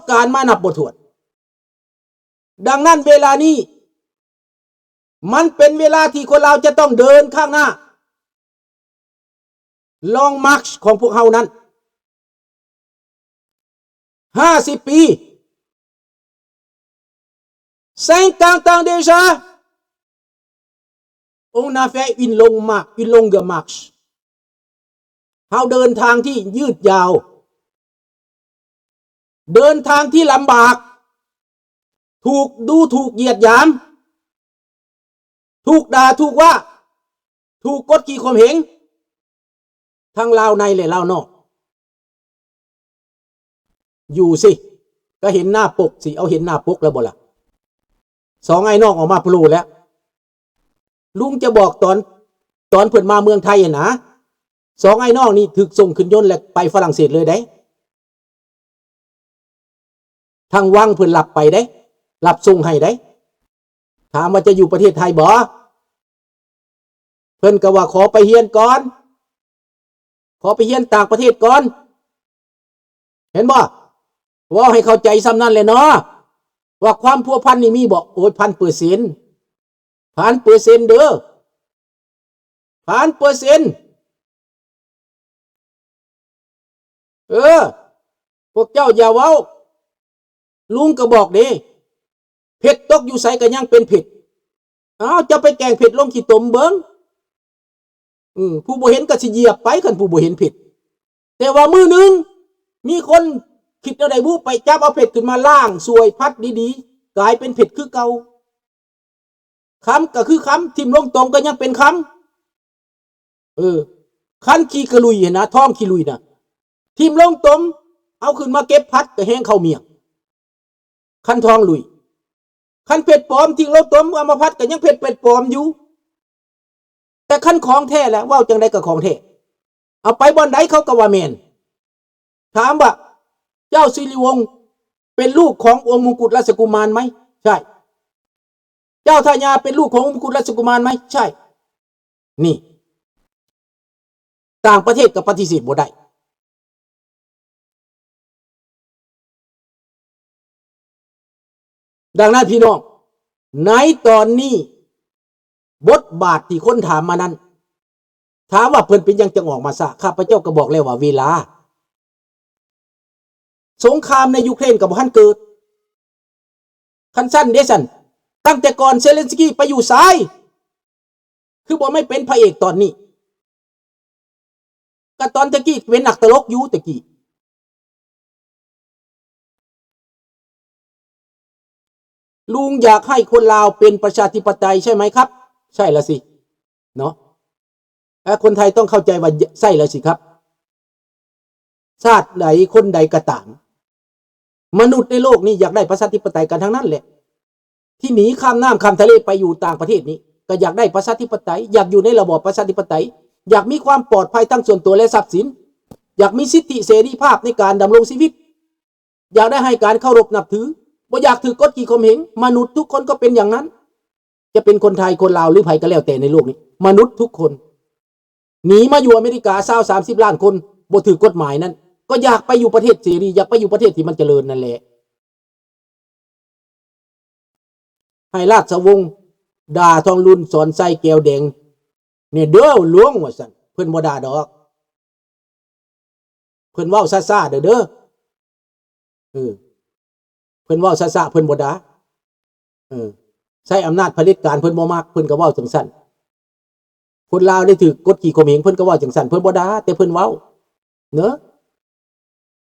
ການມານັບບໍ່ຖ້ວນ. ດັ່ງນັ້ນເວລານີ້ ມັນເປັນເວລາທີ່ຄົນລາວຈະຕ້ອງເດີນຂ້າງໜ້າ Long March ຂອງພວກເຮົານັ້ນ ຫ້າສິບປີ. Cinquante ans déjà, on a fait une longue marche, une longue marche. ເຮົາເດີນທາງທີ່ຍືດຍາວ ເດີນທາງທີ່ລຳບາກ, ຖືກດູຖູກຢຽດຫຍາມ, ຖືກດ່າ, ຖືກວ່າ, ຖືກກົດຂີ່ຂົ່ມເຫງ ທັງລາວໃນ ແລະ ລາວນອກ. ຢູ່ຊິ ກໍເຫັນໜ້າປົກຊິ ເອົາເຫັນໜ້າປົກແລ້ວບໍ່ລະ? ສອງອ້າຍນ້ອງອອກມາໂຜແລ້ວ. ລຸງຈະບອກຕອນ ຕອນເພິ່ນມາເມືອງໄທຫັ້ນນະ, ສອງອ້າຍນ້ອງນີ້ຖືກສົ່ງຂຶ້ນຍົນ ແລະ ໄປຝຣັ່ງເສດເລີຍເດ້. ທາງວັງເພິ່ນຮັບໄປເດ້ ຮັບສົ່ງໃຫ້ເດ້. ຖາມວ່າຈະຢູ່ປະເທດໄທບໍ່? ເພິ່ນກໍວ່າຂໍໄປຮຽນກ່ອນ ຂໍໄປຮຽນຕ່າງປະເທດກ່ອນ. ເຫັນບໍ່? ເວົ້າໃຫ້ເຂົ້າໃຈສ່ຳນັ້ນແຫຼະເນາະ ວ່າຄວາມພົວພັນນີ້ມີບໍ່? ໂອ້ຍ ພັນເປີເຊັນ ພັນເປີເຊັນເດີ້ ພັນເປີເຊັນ. ເອີ ພວກເຈົ້າຢ່າເວົ້າ ລຸງກໍບອກເດ້ ເພັດຕົກຢູ່ໃສກໍຍັງເປັນເພັດ. ອ້າວ ເຈົ້າໄປແກງເພັດລົງຂີ້ຕົມເບິ່ງ. ອື ຜູ້ບໍ່ເຫັນກໍຊິຢຽບໄປ ຄັນຜູ້ບໍ່ເຫັນເພັດ. ແຕ່ວ່າມື້ໜຶ່ງ ມີຄົນຄິດແນວໃດບຸ ໄປຈັບເອົາເພັດຂຶ້ນມາລ້າງ ສວຍ ຜັດດີໆ ກາຍເປັນເພັດຄືເກົ່າ. ຄຳກໍຄືຄຳ ຖິ້ມລົງຕົມກໍຍັງເປັນຄຳ. ເອີ ຄັນຂີ້ກະລຸຍຫັ້ນນະ ທອງຂີ້ລຸຍນະ ຖິ້ມລົງຕົມ ເອົາຂຶ້ນມາເກັບຜັດກໍແຮງເຂົ້າໝ້ຽງ ຄັນທອງລຸຍ. ຄັນເພັດປອມ ຖິ້ມລົງຕົມ ເອົາມາຜັດກໍຍັງເພັດ ເພັດປອມຢູ່. ແຕ່ຄັນຂອງແທ້ແຫຼະ ເວົ້າຈັ່ງໃດກໍຂອງແທ້ ເອົາໄປບ່ອນໃດເຂົາກໍວ່າແມ່ນ. ຖາມວ່າ ເຈົ້າສິລິວົງເປັນລູກຂອງອົງມົງກຸດລາຊະກຸມານໄໝ? ໃຊ່. ເຈົ້າທາຍາເປັນລູກຂອງອົງມົງກຸດລາຊະກຸມານໄໝ? ໃຊ່. ນີ້ ຕ່າງປະເທດກໍປະຕິເສດບໍ່ໄດ້. ດັ່ງນັ້ນພີ່ນ້ອງ ໃນຕອນນີ້ ບົດບາດທີ່ຄົນຖາມມານັ້ນ ຖາມວ່າເພິ່ນເປັນຫຍັງຈຶ່ງອອກມາຊ້າ? ຂ້າພະເຈົ້າກໍບອກແລ້ວວ່າເວລາ. ສົງຄາມໃນຢູເຄຣນກໍບໍ່ທັນເກີດ. ຄັນຊັ້ນເດຊັ້ນ ຕັ້ງແຕ່ກ່ອນເຊເລັນສກີໄປຢູ່ໃສ? ຄືບໍ່ມາເປັນພະເອກຕອນນີ້? ກໍຕອນແຕ່ກີ້ເປັນນັກຕະຫຼົກຢູ່ແຕ່ກີ້. ລຸງຢາກໃຫ້ຄົນລາວເປັນປະຊາທິປະໄຕໃຊ່ໄໝຄັບ? ໃຊ່ລະຊິ ເນາະ. ແລະ ຄົນໄທຕ້ອງເຂົ້າໃຈວ່າ ໃຊ່ລະຊິຄັບ. ຊາດໃດຄົນໃດກໍຕາມ ມະນຸດໃນໂລກນີ້ຢາກໄດ້ປະຊາທິປະໄຕກັນທັງນັ້ນແຫຼະ. ທີ່ໜີຂ້າມນ້ຳຂ້າມທະເລໄປຢູ່ຕ່າງປະເທດນີ້ ກໍຢາກໄດ້ປະຊາທິປະໄຕ, ຢາກຢູ່ໃນລະບອບປະຊາທິປະໄຕ, ຢາກມີຄວາມປອດໄພທັງສ່ວນຕົວ ແລະ ຊັບສິນ, ຢາກມີສິດທິເສລີພາບໃນການດຳລົງຊີວິດ, ຢາກໄດ້ຮັບການເຄົາລົບນັບຖື, ບໍ່ຢາກຖືກກົດຂີ່ຂົ່ມເຫງ. ມະນຸດທຸກຄົນກໍເປັນຢ່າງນັ້ນ. ຈະເປັນຄົນໄທ, ຄົນລາວ ຫຼື ໃຜກໍແລ້ວແຕ່ໃນໂລກນີ້, ມະນຸດທຸກຄົນ ໜີມາຢູ່ອາເມລິກາຊາວສາມສິບລ້ານຄົນ ບໍ່ຖືກກົດໝາຍນັ້ນ ກໍຢາກໄປຢູ່ປະເທດເສລີ, ຢາກໄປຢູ່ປະເທດທີ່ມັນຈະເລີນນັ້ນແຫຼະ. ໃຫ້ລາຊະວົງດ່າທອງລຸນ ສອນໄຊ ແກ້ວແດງ ແດ່ເດີ້ ຫຼວງ ວ່າຊັ້ນ. ເພິ່ນບໍ່ດ່າດອກ. ເພິ່ນເວົ້າຊ້າໆເດີ້ ເດີ. ເອີ ເພິ່ນເວົ້າຊ້າໆ ເພິ່ນບໍ່ດ່າ. ເອີ ໃຊ້ອຳນາດຜະເດັດການ ເພິ່ນບໍ່ມັກ ເພິ່ນກໍເວົ້າຈັ່ງຊັ້ນ. ຄົນລາວໄດ້ຖືກກົດຂີ່ຂົ່ມເຫງ ເພິ່ນກໍເວົ້າຈັ່ງຊັ້ນ ເພິ່ນບໍ່ດ່າ ແຕ່ເພິ່ນເວົ້າເນາະ.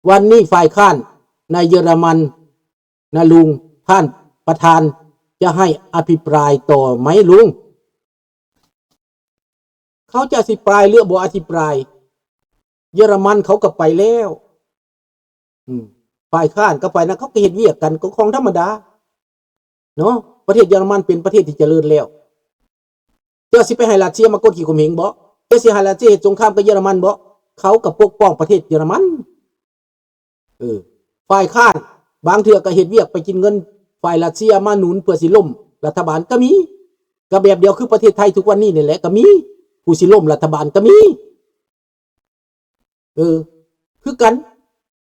ວັນນີ້ຝ່າຍຄ້ານໃນເຢຍລະມັນນະລຸງ ທ່ານປະທານຈະໃຫ້ອະພິປາຍຕໍ່ໄໝລຸງ? ເຂົາຈະອະພິປາຍ ຫຼື ບໍ່ອະພິປາຍ? ເຢຍລະມັນເຂົາກໍໄປແລ້ວ. ອືມ ຝ່າຍຄ້ານກັບຝ່າຍນັ້ນ ເຂົາກໍເຮັດວຽກກັນ ກໍຂອງທຳມະດາເນາະ. ປະເທດເຢຍລະມັນເປັນປະເທດທີ່ຈະເລີນແລ້ວ. ເຈົ້າຊິໄປໃຫ້ຣັດເຊຍມາກົດຂີ່ຂົ່ມເຫງບໍ? ເຈົ້າຊິໃຫ້ຣັດເຊຍເຮັດສົງຄາມກັບເຢຍລະມັນບໍ? ເຂົາກໍປົກປ້ອງປະເທດເຢຍລະມັນ. ເອີ ຝ່າຍຄ້ານບາງເທື່ອກໍເຮັດວຽກໄປກິນເງິນຝ່າຍຣັດເຊຍມາໜູນເພື່ອຊິລົ້ມລັດຖະບານກໍມີ. ກໍແບບດຽວຄືປະເທດໄທທຸກວັນນີ້ນີ້ແຫຼະ ກໍມີຜູ້ຊິລົ້ມລັດຖະບານກໍມີ. ເອີ ຄືກັນ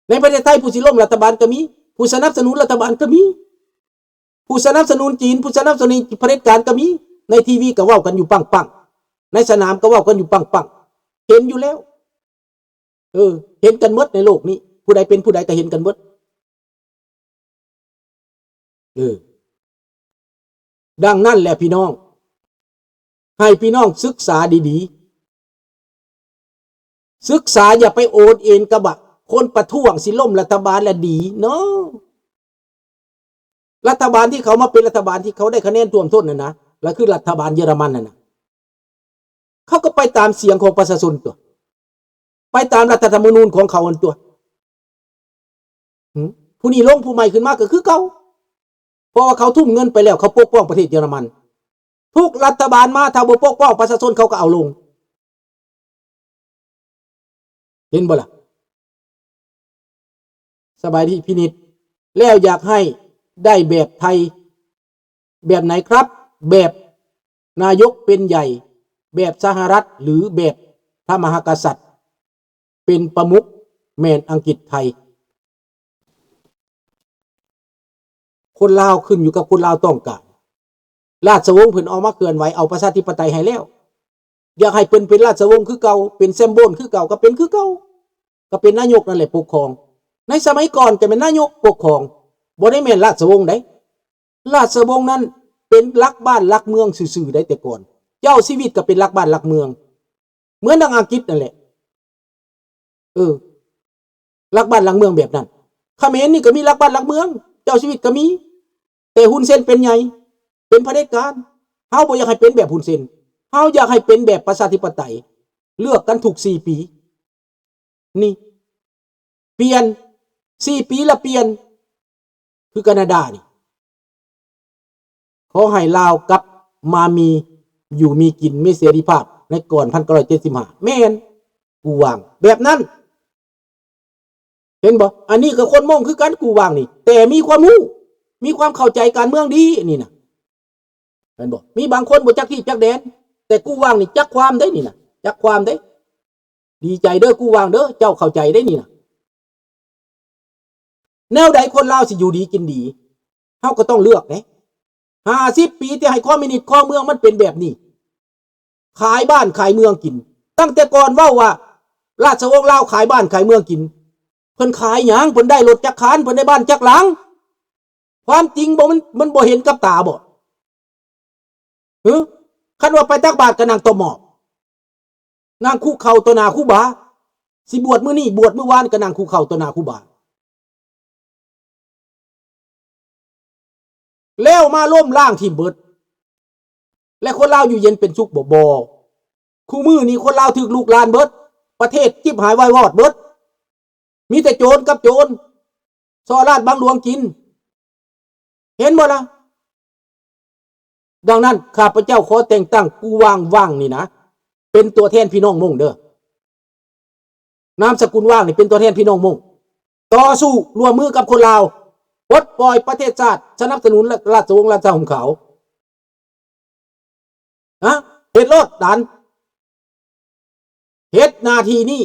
ໃນປະເທດໄທຜູ້ຊິລົ້ມລັດຖະບານກໍມີ, ຜູ້ສະໜັບສະໜູນລັດຖະບານກໍມີ ຜູ້ສະໜັບສະໜູນຈີນ ຜູ້ສະໜັບສະໜູນຜະເດັດການກໍມີ ໃນທີວີກໍເວົ້າກັນຢູ່ປັງໆ ໃນສະໜາມກໍເວົ້າກັນຢູ່ປັງໆ ເຫັນຢູ່ແລ້ວ ເອີ ເຫັນກັນໝົດໃນໂລກນີ້ ຜູ້ໃດເປັນຜູ້ໃດກໍເຫັນກັນໝົດ ເອີ ດັ່ງນັ້ນແຫຼະພີ່ນ້ອງ ໃຫ້ພີ່ນ້ອງສຶກສາດີໆ ສຶກສາ ຢ່າໄປໂອນເອນກັບວ່າຄົນປະທ້ວງຊິລົ້ມລັດຖະບານລະດີ no ລັດຖະບານທີ່ເຂົາມາເປັນລັດຖະບານທີ່ເຂົາໄດ້ຄະແນນຖ້ວມທົນນັ້ນນະ ລະຄືລັດຖະບານເຢຍລະມັນນັ້ນນະ ເຂົາກໍໄປຕາມສຽງຂອງປະຊາຊົນຕົວະ ໄປຕາມລັດຖະທຳມະນູນຂອງເຂົາຫັ້ນຕົວະ ຫື ຜູ້ນີ້ລົງ ຜູ້ໃໝ່ຂຶ້ນມາກໍຄືເກົ່າ ເພາະວ່າເຂົາທຸ່ມເງິນໄປແລ້ວ ເຂົາປົກປ້ອງປະເທດເຢຍລະມັນ ທຸກລັດຖະບານມາ ຖ້າບໍ່ປົກປ້ອງປະຊາຊົນ ເຂົາກໍເອົາລົງ ເຫັນບໍ່ລະ? ສະບາຍດີພິນິດ ແລ້ວຢາກໃຫ້ໄດ້ແບບໄທ ແບບໄຫນຄັບ? ແບບນາຍົກເປັນໃຫຍ່ ແບບສະຫະລັດ ຫຼື ແບບພະມະຫາກະສັດເປັນປະມຸກ ແມ່ນອັງກິດໄທ? ຄົນລາວ ຂຶ້ນຢູ່ກັບຄົນລາວຕ້ອງການ. ລາຊະວົງເພິ່ນອອກມາເຄື່ອນໄຫວເອົາປະຊາທິປະໄຕໃຫ້ແລ້ວ. ຢາກໃຫ້ເພິ່ນເປັນລາຊະວົງຄືເກົ່າ ເປັນແຊມໂບນຄືເກົ່າ ກໍເປັນຄືເກົ່າ ກໍເປັນນາຍົກນັ້ນແຫຼະປົກຄອງ. ໃນສະໄໝກ່ອນກໍແມ່ນນາຍົກປົກຄອງ ບໍ່ໄດ້ແມ່ນລາຊະວົງໃດ໋. ລາຊະວົງນັ້ນເປັນຫຼັກບ້ານຫຼັກເມືອງຊື່ໆໃດ໋ແຕ່ກ່ອນ. ເຈົ້າຊີວິດກໍເປັນຫຼັກບ້ານຫຼັກເມືອງ ເໝືອນດັ່ງອັງກິດນັ້ນແຫຼະ. ເອີ ຫຼັກບ້ານຫຼັກເມືອງແບບນັ້ນ. ຂະເໝນນີ້ກໍມີຫຼັກບ້ານຫຼັກເມືອງ ເຈົ້າຊີວິດກໍມີ ແຕ່ຮຸນເຊັນເປັນໃຫຍ່ ເປັນຜະເດັດການ. ເຮົາບໍ່ຢາກໃຫ້ເປັນແບບຮຸນເຊັນ ເຮົາຢາກໃຫ້ເປັນແບບປະຊາທິປະໄຕ ເລືອກກັນທຸກສີ່ປີ ນີ້ ປ່ຽນ ສີ່ປີລະປ່ຽນ ຄືການາດານີ້. ຂໍໃຫ້ລາວກັບມາມີຢູ່ມີກິນ ມີເສລີພາບໃນກ່ອນພັນເກົ້າຮ້ອຍເຈັດສິບຫ້າ ແມ່ນ ກູຫວ່າງແບບນັ້ນ ເຫັນບໍ່? ອັນນີ້ກໍຄົນມົ້ງຄືກັນ ກູຫວ່າງນີ້ ແຕ່ມີຄວາມຮູ້ ມີຄວາມເຂົ້າໃຈການເມືອງດີ ອັນນີ້ນະ ເຫັນບໍ່? ມີບາງຄົນບໍ່ຈັກທີ່ຈັກແດນ ແຕ່ກູຫວ່າງນີ້ຈັກຄວາມເດ້ ນີ້ນະ ຈັກຄວາມເດ້. ດີໃຈເດີ ກູຫວ່າງເດີ ເຈົ້າເຂົ້າໃຈເດ້ນີ້ນະ. ແນວໃດຄົນລາວຊິຢູ່ດີກິນດີ ເຮົາກໍຕ້ອງເລືອກເດ້. ຫ້າສິບປີທີ່ໃຫ້ຄອມມິວນິດຄອງເມືອງ ມັນເປັນແບບນີ້ ຂາຍບ້ານຂາຍເມືອງກິນ. ຕັ້ງແຕ່ກ່ອນເວົ້າວ່າ ລາຊະວົງລາວຂາຍບ້ານຂາຍເມືອງກິນ ເພິ່ນຂາຍຫຍັງ? ເພິ່ນໄດ້ລົດຈັກຄັນ? ເພິ່ນໄດ້ບ້ານຈັກຫຼັງ? ຄວາມຈິງບໍ່ ມັນ ມັນບໍ່ເຫັນກັບຕາບໍ່? ຫື? ຄັນວ່າໄປຕັກບາດກໍນັ່ງຕໍ່ໝໍ້ ນັ່ງຄຸເຂົ່າຕໍ່ໜ້າຄູບາ. ຊິບວດມື້ນີ້ ບວດມື້ວານກໍນັ່ງຄຸເຂົ່າຕໍ່ໜ້າຄູບາ. ແລ້ວມາລົ້ມລ້າງຖິ້ມເບິດ ແລະ ຄົນລາວຢູ່ເຢັນເປັນສຸກບໍ່? ບໍ່. ຄູ່ມື້ນີ້ຄົນລາວຖືກລຸກລານເບິດ ປະເທດຈິບຫາຍວາຍວອດເບິດ ມີແຕ່ໂຈນກັບໂຈນ ສໍ້ລາດບັງຫຼວງກິນ ເຫັນບໍ່ລະ? ດັ່ງນັ້ນ ຂ້າພະເຈົ້າຂໍແຕ່ງຕັ້ງກູຫວ່າງ ຫວ່າງນີ້ນະ ເປັນຕົວແທນພີ່ນ້ອງມົ້ງເດີ. ນາມສະກຸນຫວ່າງນີ້ເປັນຕົວແທນພີ່ນ້ອງມົ້ງ ຕໍ່ສູ້ຮ່ວມມືກັບຄົນລາວ ປົດປ່ອຍປະເທດຊາດ ສະໜັບສະໜູນລາຊະວົງລາຊາຫົ່ມຂາວ. ນະ ເຮັດໂລດຫຼານ ເຮັດໜ້າທີ່ນີ້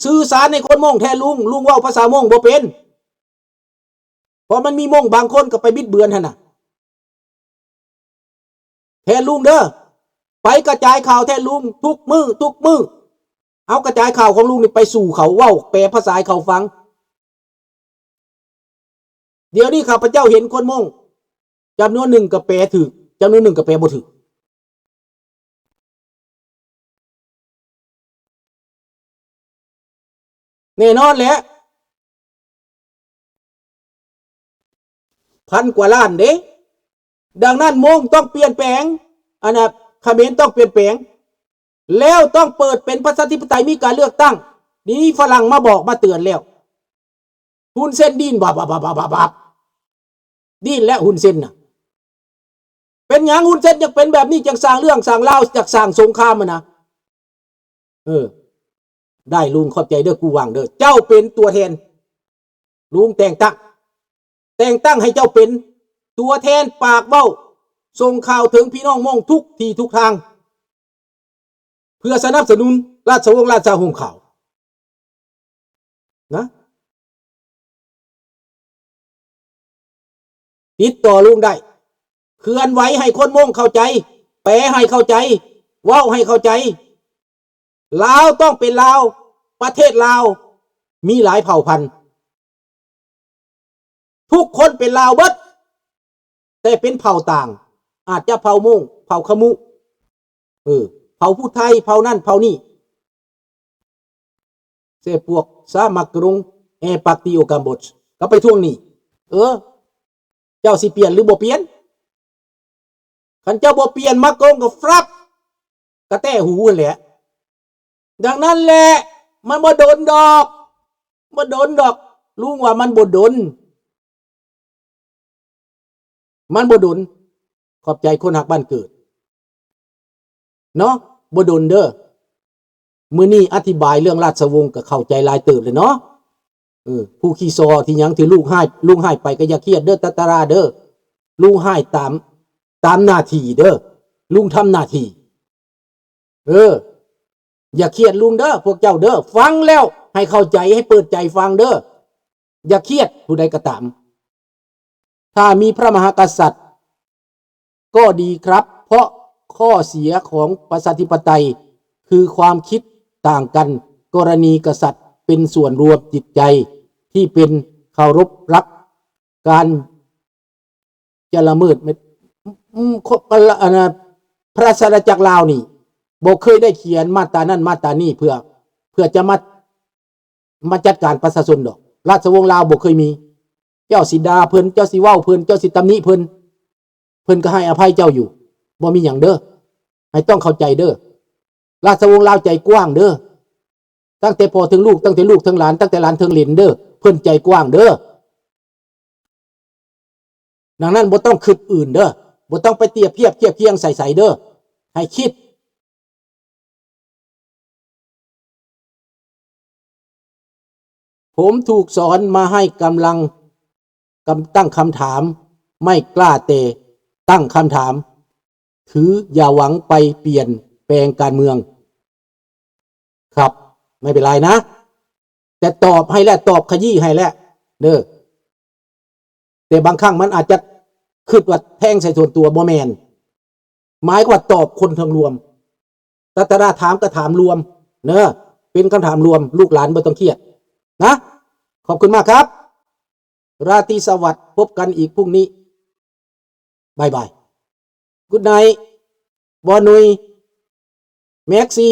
ສື່ສານໃຫ້ຄົນມົ້ງແທນລຸງ. ລຸງເວົ້າພາສາມົ້ງບໍ່ເປັນ ເພາະມັນມີມົ້ງບາງຄົນກໍໄປບິດເບືອນຫັ້ນນະ ແທນລຸງເດີ ໄປກະຈາຍຂ່າວແທນລຸງທຸກມື້ ທຸກມື້. ເອົາກະຈາຍຂ່າວຂອງລຸງນີ້ໄປສູ່ເຂົາ ເວົ້າແປພາສາໃຫ້ເຂົາຟັງ. ດຽວນີ້ຂ້າພະເຈົ້າເຫັນຄົນມົ້ງຈຳນວນໜຶ່ງກໍແປຖືກ ຈຳນວນໜຶ່ງກໍແປບໍ່ຖືກ. ແນ່ນອນແຫຼະ ພັນກວ່າລ້ານເດ້. ດັ່ງນັ້ນ ມົ້ງຕ້ອງປ່ຽນແປງ ອັນນະ ຂະເໝນຕ້ອງປ່ຽນແປງ ແລ້ວຕ້ອງເປີດເປັນປະຊາທິປະໄຕ ມີການເລືອກຕັ້ງ. ນີ້ຝຣັ່ງມາບອກມາເຕືອນແລ້ວ. ຮຸນເຊັນດີ້ນ ບັບໆໆໆ ດີ້ນແລ້ວຮຸນເຊັນນະ. ເປັນຫຍັງຮຸນເຊັນຈັ່ງເປັນແບບນີ້ ຈັ່ງສ້າງເລື່ອງສ້າງລາວ ຢາກສ້າງສົງຄາມຫັ້ນນະ? ເອີ ໄດ້ລຸງ ຂອບໃຈເດີ ກູຫວ່າງເດີ ເຈົ້າເປັນຕົວແທນ ລຸງແຕ່ງຕັ້ງ ແຕ່ງຕັ້ງໃຫ້ເຈົ້າເປັນຕົວແທນປາກເວົ້າ ສົ່ງຂ່າວເຖິງພີ່ນ້ອງມົ້ງທຸກທີ່ທຸກທາງ ເພື່ອສະໜັບສະໜູນລາຊະວົງລາຊາຫົ່ມຂາວນະ. ຕິດຕໍ່ລຸງໄດ້ ເຄື່ອນໄຫວໃຫ້ຄົນມົ້ງເຂົ້າໃຈ, ແປໃຫ້ເຂົ້າໃຈ, ເວົ້າໃຫ້ເຂົ້າໃຈ. ລາວຕ້ອງເປັນລາວ, ປະເທດລາວມີຫຼາຍເຜົ່າພັນ. ທຸກຄົນເປັນລາວເບິດ ແຕ່ເປັນເຜົ່າຕ່າງ, ອາດຈະເຜົ່າມົ້ງ, ເຜົ່າຂະມຸ, ເອີ ເຜົ່າຜູ້ໄທ, ເຜົ່ານັ້ນເຜົ່ານີ້. ເສພວກສາມັກກະລົງແອປັກຕີໂອກຳບົດ ກໍໄປທວງໜີ້. ເອີ ເຈົ້າຊິປ່ຽນຫຼືບໍ່ປ່ຽນ? ຄັນເຈົ້າບໍ່ປ່ຽນ ມັກກະລົງກໍຟລັບ ກະແຕ້ຫູຫັ້ນແຫຼະ. ດັ່ງນັ້ນແຫຼະ ມັນບໍ່ດົນດອກ, ບໍ່ດົນດອກ. ລຸງວ່າມັນບໍ່ດົນ, ມັນບໍ່ດົນ. ຂອບໃຈຄົນຮັກບ້ານເກີດເນາະ, ບໍ່ດົນເດີ. ມື້ນີ້ອະທິບາຍເລື່ອງລາຊະວົງກໍເຂົ້າໃຈຫຼາຍເຕີບແລ້ວເນາະ. ເອີ ຜູ້ຂີ້ສໍ້ທີ່ຫຍັງທີ່ລູກຮ້າຍ ລຸງຮ້າຍໄປກໍຢ່າຄຽດເດີ ຕາຕາລາເດີ. ລຸງຮ້າຍຕາມ ຕາມໜ້າທີ່ເດີ, ລຸງທຳໜ້າທີ່. ເອີ ຢ່າຄຽດລຸງເດີ ພວກເຈົ້າເດີ. ຟັງແລ້ວໃຫ້ເຂົ້າໃຈ, ໃຫ້ເປີດໃຈຟັງເດີ, ຢ່າຄຽດຜູ້ໃດກໍຕາມ. ຖ້າມີພະມະຫາກະສັດກໍດີຄັບ, ເພາະຂໍ້ເສຍຂອງປະຊາທິປະໄຕຄືຄວາມຄິດຕ່າງກັນ. ກໍລະນີກະສັດເປັນສ່ວນລວມຈິດໃຈທີ່ເປັນເຄົາລົບຮັກການ ຈະລະເມີດ ອືມ ອັນນະ ພະລາຊະອານາຈັກລາວນີ້ບໍ່ເຄີຍໄດ້ຂຽນມາດຕານັ້ນມາດຕານີ້ ເພື່ອ ເພື່ອຈະມາ ມາຈັດການປະຊາຊົນດອກ. ລາຊະວົງລາວບໍ່ເຄີຍມີ. ເຈົ້າຊິດ່າເພິ່ນ, ເຈົ້າຊິເວົ້າເພິ່ນ, ເຈົ້າຊິຕຳໜິເພິ່ນ, ເພິ່ນກໍໃຫ້ອະໄພເຈົ້າຢູ່, ບໍ່ມີຫຍັງເດີ. ໃຫ້ຕ້ອງເຂົ້າໃຈເດີ. ລາຊະວົງລາວໃຈກວ້າງເດີ. ຕັ້ງແຕ່ພໍ່ເຖິງລູກ, ຕັ້ງແຕ່ລູກເຖິງຫຼານ, ຕັ້ງແຕ່ຫຼານເຖິງເຫຼນເດີ. ເພິ່ນໃຈກວ້າງເດີ. ດັ່ງນັ້ນບໍ່ຕ້ອງຄິດອື່ນເດີ, ບໍ່ຕ້ອງໄປປຽບທຽບທຽບຄຽງໃສ່ໃສເດີ, ໃຫ້ຄິດ. ຜົມຖືກສອນມາໃຫ້ກຳລັງ ກຳ ຕັ້ງຄຳຖາມ, ໄມ່ກ້າແຕ່ຕັ້ງຄຳຖາມ, ຖືຢ່າຫວັງໄປປ່ຽນແປງການເມືອງ. ຄັບ ໄມ່ເປັນໄລນະ, ແຕ່ຕອບໃຫ້ແລ້ວ, ຕອບຂະຢີ້ໃຫ້ແລ້ວເດີ. ແຕ່ບາງຄັ້ງມັນອາດຈະຄິດວ່າແທງໃສ່ສ່ວນຕົວ, ບໍ່ແມ່ນ, ໝາຍຄວາມວ່າຕອບຄົນທັງລວມ. ຕາຕາດາຖາມກໍຖາມລວມເນີ, ເປັນຄຳຖາມລວມ, ລູກຫຼານບໍ່ຕ້ອງຄຽດນະ. ຂອບຄຸນມາກຄັບ. ລາຕີສະຫວັດ, ພົບກັນອີກພລຸ່ງນີ້. ບາຍບາຍ. Good night. ບ່າວນຸຍ, ແມັກຊີ.